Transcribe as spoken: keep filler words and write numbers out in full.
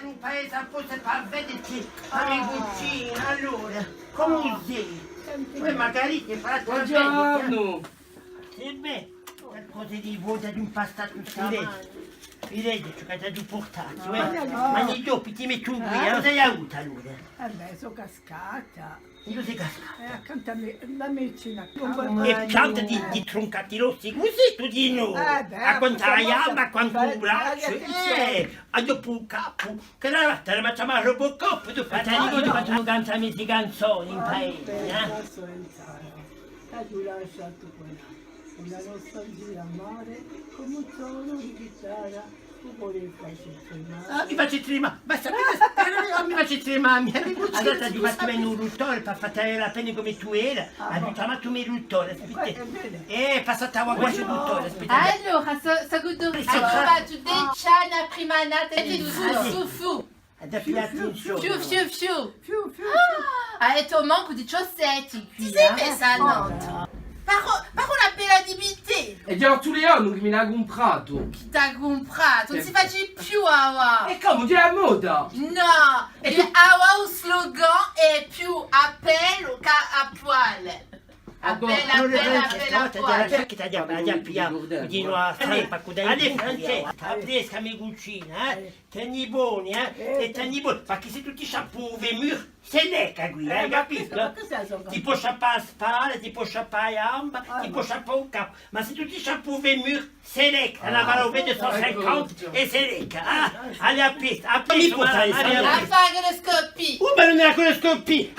In paese apposta pà vedeti, amicucina, allora, cumu sì? Uè, magari ti facciu... Bonghjornu! Sì, bè, qualcosa di vuota di un passato stamane. Videti, videti ciò ch'aghju purtatu, eh? Ma dopu ti mettu quì, eh? Cosa hai avutu allora? Eh bè, sò cascata. Induve sì cascata? Eh, accantu à mè, a me vicina. È tantu di, di truncati l'ossi cusì, tù di nò. Eh bè, à quantu a ghjamba, à quantu u bracciu, eh, à dopu u capu. Chì era, t'era da chjamà Robocop, tù faci... Aspetta, dicu, tù faci una canzone, mezza canzone in paese, eh? T'aghju lasciatu quella, una nostalgia d'amore, come un suono di chitarra, tu volevi farci tremare. Ah, mi faci tremà, basta, basta, mi faci tremà, mi, mi, mi, scusa, ti facciu vene un duttore pà fà talià appena cum'è tù era, aghju chjamatu u me duttore, aspetta. Eh, passati à qualchì duttore, aspetta. Allora, sò, sò duttore, aghju fattu deci anni a prima annata di fu, fu. Hà da fà attenzione. Fiu, fiu, fiu. Fiu, fiu, fiu. Ah, avete mancu diciassette quì, eh? Ti sì messa à nantu. Parolla, parolla bella di vita. È ghjè tù, Leone, chì mi l'hà cumpratu. Chì t'hà cumpratu? Ùn si faci più avà. È cumu, ghjè a moda? Nò, è avà u slogan hè più appellu chè appuale. Appellu, appellu, appellu, appuale. Chì t'aghju, t'aghju pigliatu, allez, Francesca, mi cucina, eh? Teni boni, eh? È teni boni, perchè s'è tù ti sciappi u femur, si lecca quì, eh, capitu? Ti pò sciappà a spalla, ti pò sciappà a ghjamba, ti pò sciappà u capu, ma s'è tù ti sciappi u femur, si lecca, a parolla, vedi, sò cinquanta è si lecca, eh? Allez, à prestu, à prestu, à fà e coloscopie. Oh, ma ùn hè a coloscopie!